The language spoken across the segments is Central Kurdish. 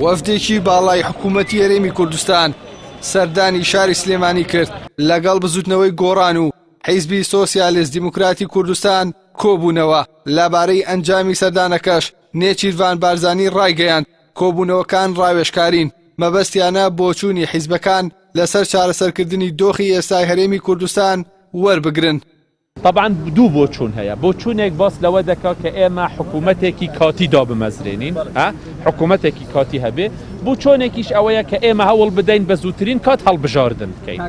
وەفدێکی باڵای حکوومەتی هەرێمی کوردستان سەردانی شاری سلێمانی کرد، لەگەڵ بزوتنەوەی گۆڕان و حیزبی سۆسیالیست دیموکراتی کوردستان کۆبوونەوە، لەبارەی ئەنجامی سەردانەکەش نێچیرڤان بارزانی ڕایگەیاند، کۆبوونەوەکان ڕاوێژکارین، مەبەستیانە بۆچوونی حیزبەکان لەسەر چارەسەرکردنی دۆخی ئێستای هەرێمی کوردستان وەربگرن. تەبعەن دوو بۆچوون هەیە، بۆچوونێک باس لەوە دەکات کە ئێمە حکوومەتێکی کاتی دابمەزرێنین، حکوومەتێکی کاتی هەبێ، بۆچۆنێکیش ئەوەیە کە ئێمە هەوڵ بدەین بە زووترین کات هەڵبژاردن بکەین.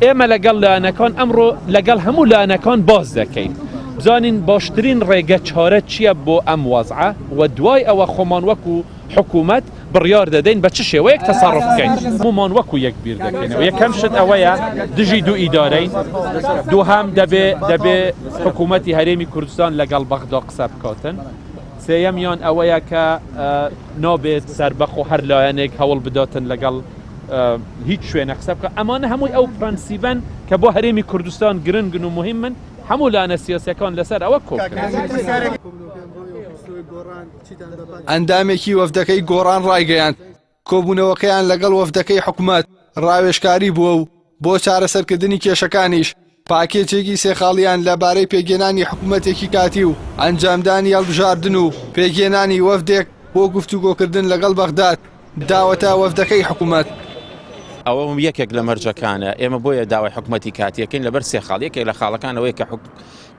ئێمە لەگەڵ لایەنەکان ئەمڕۆ لەگەڵ هەموو لایەنەکان باس دەکەین بزانین باشترین ڕێگە چارە چییە بۆ ئەم وەزعە و دوای ئەوە خۆمان وەکو حکوومەت بڕیار دەدەین بە چ شێوەیەک تەسەڕوف بکەین. هەموومان وەکو یەک بیر دەکەینەوە. یەکەم شت ئەوەیە دژی دوو ئیدارەین، دووهەم دەبێ دەبێ حکوومەتی هەرێمی کوردستان لەگەڵ بەغدا قسە بکاتن، سێیەمیان ئەوەیە کە نابێت سەربەخۆ هەر لایەنێک هەوڵ بداتن لەگەڵ هیچ شوێنە قسە بکە. ئەمانە هەمووی ئەو پرەنسیبەن کە بۆ هەرێمی کوردستان گرنگن و مهمن، هەموو لایەنە سیاسیەکان لەسەر ئەوە کۆکن. ئەندامێکی وەفدەکەی گۆڕان ڕایگەیاند، کۆبوونەوەکەیان لەگەڵ وەفدەکەی حکومەت ڕاوێژکاری بووە و بۆ چارەسەرکردنی کێشەکانیش پاکێجێکی سێ خاڵیان لەبارەی پێکهێنانی حکومەتێکی کاتی و ئەنجامدانی هەڵبژاردن و پێکهێنانی وەفدێک بۆ گفتوگۆکردن لەگەڵ بەغداد داوەتە وەفدەکەی حکومەت. ئەوە یەکێک لە مەرجەکانە، ئێمە بۆیە داوای حکومەتی کاتیەکەین لەبەر سێ خاڵ، یەکێک لە خاڵەکان ئەوەیە کە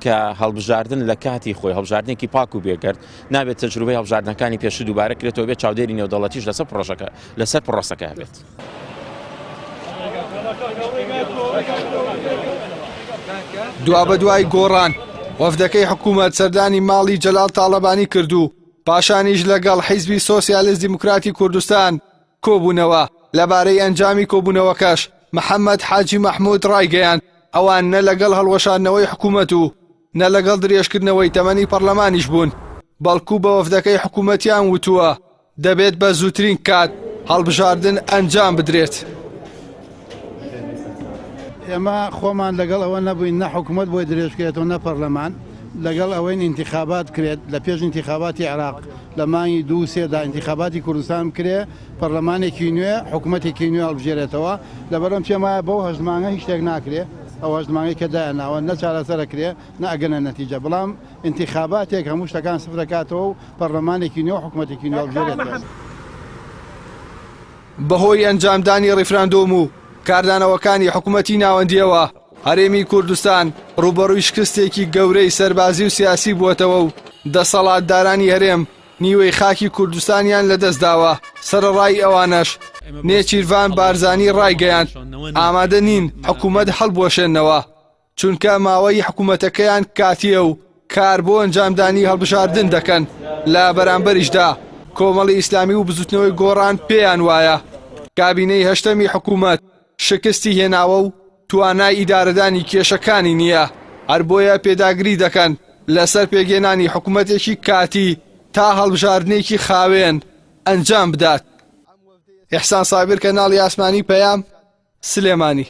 کە هەڵبژاردن لە کاتی خۆی هەڵبژاردنێکی پاک و بێگەرد نابێت تەجروبەی هەڵبژاردنەکانی پێشوو دووبارە کرێتەوە بێت چاودێری نێودەوڵەتیش لەسەر پرۆژەکە لەسەر پرۆسەکە هەبێت. دوابەدوای گۆڕان، وەفدەکەی حکوومەت سەردانی ماڵی جەلال تاڵەبانی کرد و پاشانیش لەگەڵ حیزبی سۆسیالست دیموکراتی کوردستان کۆبوونەوە، لەبارەی ئەنجامی کۆبوونەوەکەش محەمەد حاجی مەحمود ڕایگەیاند، ئەوان نە لەگەڵ هەڵوەشاندنەوەی حکوومەت و نە لەگەڵ درێژکردنەوەی تەمەنی پەڕلەمانیش بوون، بەڵکو بە وەفدەکەی حکوومەتیان وتووە دەبێت بە زووترین کات هەڵبژاردن ئەنجام بدرێت. ئێمە خۆمان لەگەڵ ئەوە نەبووین نە حکوومەت بۆی درێژکرێتەوە نە پەرلەمان، لەگەڵ ئەوەین ئینتیخابات کرێت لە پێش ئینتیخاباتی عێراق لە مانگی دوو و سێدا ئینتیخاباتی کوردستان بکرێ، پەرلەمانێکی نوێ، حکوومەتێکی نوێ هەڵبژێرێتەوە، لەبەرئەم پێم وایە بەو هەشت مانگە هیچ شتێک ناکرێ، ئەو هەشت مانگەی کە دایانناوە نە چارەسەر ئەکرێ نە ئەگەنە نەتیجە، بەڵام ئینتیخاباتێک هەموو شتەکان سفر ئەکاتەوە و پەرلەمانێکی نوێ و حکوومەتێکی نوێ هەڵبژێرێتەوە. بەهۆی ئەنجامدانی ڕیفراندۆم و کاردانەوەکانی حکومەتی ناوەندییەوە، هەرێمی کوردستان ڕووبەڕووی شکستێکی گەورەی سەربازی و سیاسی بووەتەوە و دەسەڵاتدارانی هەرێم نیوەی خاکی کوردستانیان لەدەستداوە، سەرەڕای ئەوانەش نێچیرڤان بارزانی ڕایگەیاند، ئامادە نین حکومەت هەڵبوەشێننەوە، چونکە ماوەی حکومەتەکەیان کاتییە و کار بۆ ئەنجامدانی هەڵبژاردن دەکەن، لە بەرامبەریشدا کۆمەڵی ئیسلامی و بزوتنەوەی گۆڕان پێیان وایە کابینەی هەشتەمی حکومەت شکستی هێناوە و توانای ئیدارەدانی کێشەکانی نییە، هەر بۆیە پێداگری دەکەن لەسەر پێکهێنانی حکومەتێکی کاتی تا هەڵبژاردنێکی خاوێن ئەنجام بدات. ئیحسان سابیر، کەناڵی ئاسمانی پەیام، سلێمانی.